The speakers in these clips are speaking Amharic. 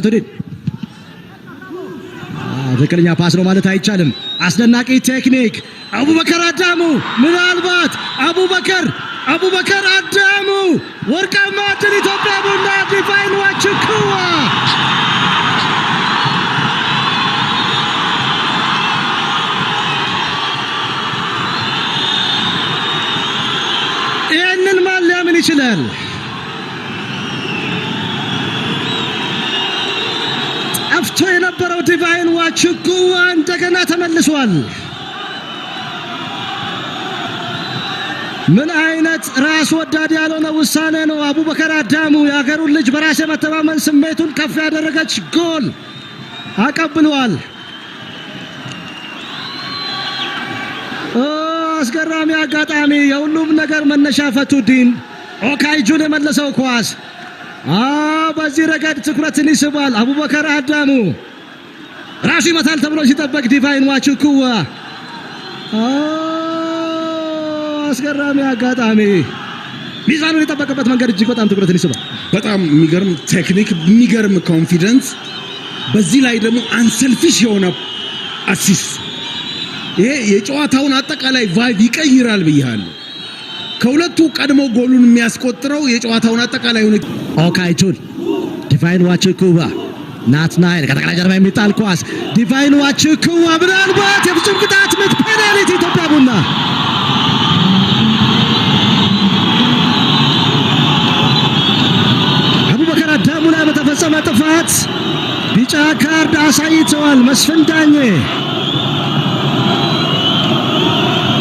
ፈቱዲን ትክክለኛ pass ነው ማለት አይቻልም። አስደናቂ ቴክኒክ አቡበከር አዳሙ፣ ምናልባት አቡበከር አዳሙ ወርቃማ ዕድል ኢትዮጵያ ቡና። ዲቫይን ዋችኩዋ፣ ይህንን ማን ሊያምን ይችላል? ጠፍቶ የነበረው ዲቫይን ዋችኩዋ እንደገና ተመልሷል። ምን አይነት ራስ ወዳድ ያልሆነ ውሳኔ ነው! አቡበከር አዳሙ የሀገሩን ልጅ በራስ የመተማመን ስሜቱን ከፍ ያደረገች ጎል አቀብሏል። አስገራሚ አጋጣሚ፣ የሁሉም ነገር መነሻ ፈቱዲን ኦካይጁን የመለሰው ኳስ በዚህ ረገድ ትኩረትን ይስባል። አቡበከር አዳሙ ራሱ ይመታል ተብሎ ሲጠበቅ ዲቫይን ዋችኩዋ፣ አስገራሚ አጋጣሚ፣ ሚዛኑን የጠበቀበት መንገድ እጅግ በጣም ትኩረትን ይስባል። በጣም የሚገርም ቴክኒክ፣ የሚገርም confidence፣ በዚህ ላይ ደግሞ unselfish የሆነ assist። ይሄ የጨዋታውን አጠቃላይ vibe ይቀይራል ብያለሁ። ከሁለቱ ቀድሞ ጎሉን የሚያስቆጥረው የጨዋታውን አጠቃላይ ሁኔታ ኦካይቹን፣ ዲቫይን ዋችኩዋ፣ ናትናኤል ከተከላካይ ጀርባ የሚጣል ኳስ፣ ዲቫይን ዋችኩዋ፣ ምናልባት የፍጹም ቅጣት ምት ፔናልቲ ኢትዮጵያ ቡና። አቡበከር አዳሙ ላይ በተፈጸመ ጥፋት ቢጫ ካርድ አሳይተዋል መስፍን ዳኜ።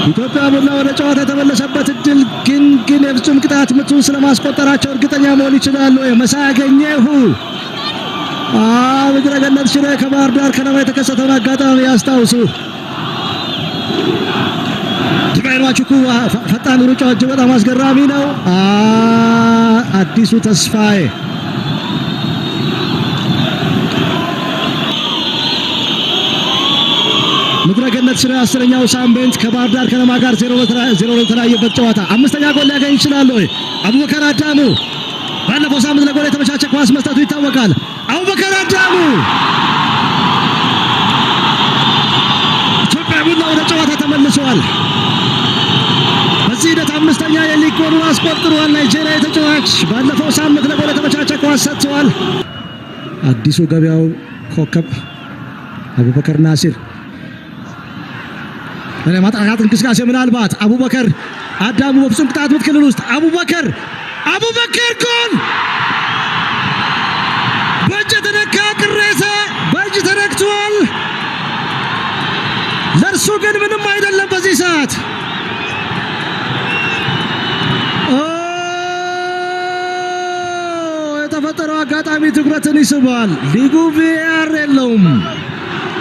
ኢትዮጵያ ቡና ወደ ጨዋታ የተመለሰበት እድል ግን የፍጹም ቅጣት ምቱን ስለማስቆጠራቸው እርግጠኛ መሆን ይችላሉ ወይ? መሳይ አገኘሁ፣ ምድረ ገነት ሽሬ ከባህር ዳር ከነማ የተከሰተውን አጋጣሚ ያስታውሱ። ዲቫይን ዋችኩዋ ፈጣን ሩጫው እጅግ በጣም አስገራሚ ነው። አዲሱ ተስፋዬ፣ ምድረ ገነት ሽሬ 10ኛው ሳምንት ከባህር ዳር ከነማ ጋር 0-0 በተለያየበት ጨዋታ አምስተኛ ጎል ሊያገኝ ይችላል ወይ? አቡበከር አዳሙ ባለፈው ሳምንት ለጎል የተመቻቸ ኳስ መስጠቱ ይታወቃል። አቡበከር አዳሙ፣ ኢትዮጵያ ቡና ወደ ጨዋታ ተመልሰዋል። በዚህ ሂደት አምስተኛ የሊግ ጎሉን አስቆጥሯል። ናይጄሪያ ተጫዋች ባለፈው ሳምንት ለጎል የተመቻቸ ኳስ ሰጥተዋል። አዲሱ ገበያው ኮከብ አቡበከር ናሲር ማጥቃት እንቅስቃሴ፣ ምናልባት አቡበከር አዳሙ በፍጹም ቅጣት ምት ክልል ውስጥ አቡበከር ጎል! በእጅ የተነካ ቅሬታ፣ በእጅ ተነክቷል። ለእርሱ ግን ምንም አይደለም። በዚህ ሰዓት የተፈጠረው አጋጣሚ ትኩረትን ይስባል። ሊጉ VAR የለውም።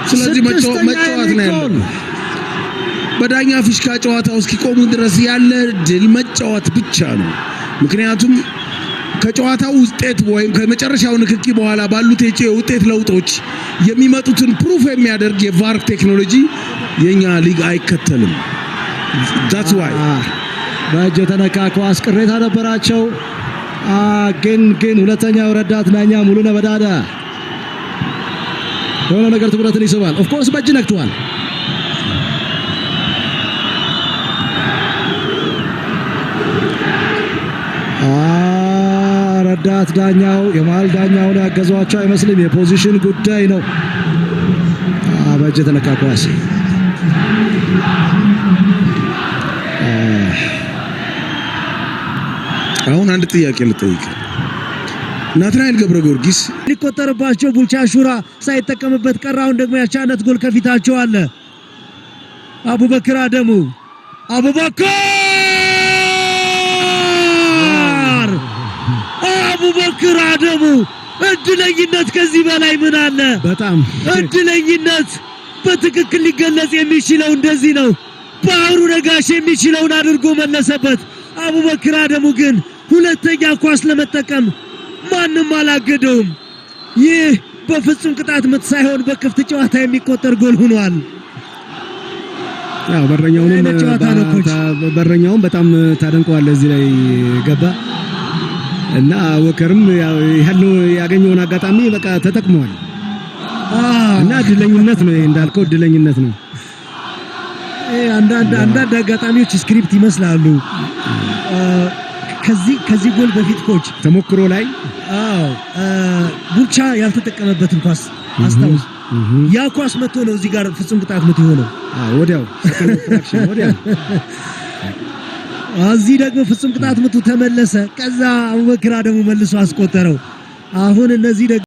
ስለዚህ መጫወት ነው ያለው። በዳኛ ፊሽካ ጨዋታው እስኪቆሙ ድረስ ያለ ድል መጫወት ብቻ ነው። ምክንያቱም ከጨዋታው ውጤት ወይም ከመጨረሻው ንክኪ በኋላ ባሉት የውጤት ለውጦች የሚመጡትን proof የሚያደርግ የ VAR ቴክኖሎጂ የኛ ሊግ አይከተልም። That's why በእጅ የተነካ ኳስ ቅሬታ ነበራቸው። ግን ሁለተኛው ረዳት ዳኛ ሙሉነህ በዳዳ የሆነ ነገር ትኩረትን ይስባል። Of course በእጅ ነክቷል። ረዳት ዳኛው የመሀል ዳኛውን ያገዟቸው አይመስልም። የ position ጉዳይ ነው። በእጅ የተነካ ኳስ። አሁን አንድ ጥያቄ ልጠይቅ። ናትናኤል ገብረ ጊዮርጊስ ሊቆጠርባቸው ቡልቻ ሹራ ሳይጠቀምበት ቀረ። አሁን ደግሞ ያቻነት ጎል ከፊታቸው አለ። አቡበክር አደሙ፣ አቡበክር አደሙ፣ እድለኝነት ከዚህ በላይ ምን አለ? በጣም እድለኝነት በትክክል ሊገለጽ የሚችለው እንደዚህ ነው። ባህሩ ነጋሽ የሚችለውን አድርጎ መለሰበት። አቡበክር አደሙ ግን ሁለተኛ ኳስ ለመጠቀም ማንም አላገደውም። ይህ በፍጹም ቅጣት ምት ሳይሆን በክፍት ጨዋታ የሚቆጠር ጎል ሆኗል። ያው በረኛውንም ጨዋታ ነው coach። በረኛውን በጣም ታደንቀዋለህ። እዚህ ላይ ገባ። እና አቡበከርም ያለው ያገኘውን አጋጣሚ በቃ ተጠቅመዋል። እና እድለኝነት ነው እንዳልከው እድለኝነት ነው። አንዳንድ አጋጣሚዎች script ይመስላሉ። ከዚህ ጎል በፊት coach ተሞክሮ ላይ አዎ ቡልቻ ያልተጠቀመበትን ኳስ አስታውስ። ያ ኳስ መጥቶ ነው እዚህ ጋር ፍጹም ቅጣት ምት የሆነው። አዎ፣ ወዲያው second fraction ወዲያው። እዚህ ደግሞ ፍጹም ቅጣት ምቱ ተመለሰ። ከዛ አቡበክር አደሙ መልሶ አስቆጠረው። አሁን እነዚህ ደግሞ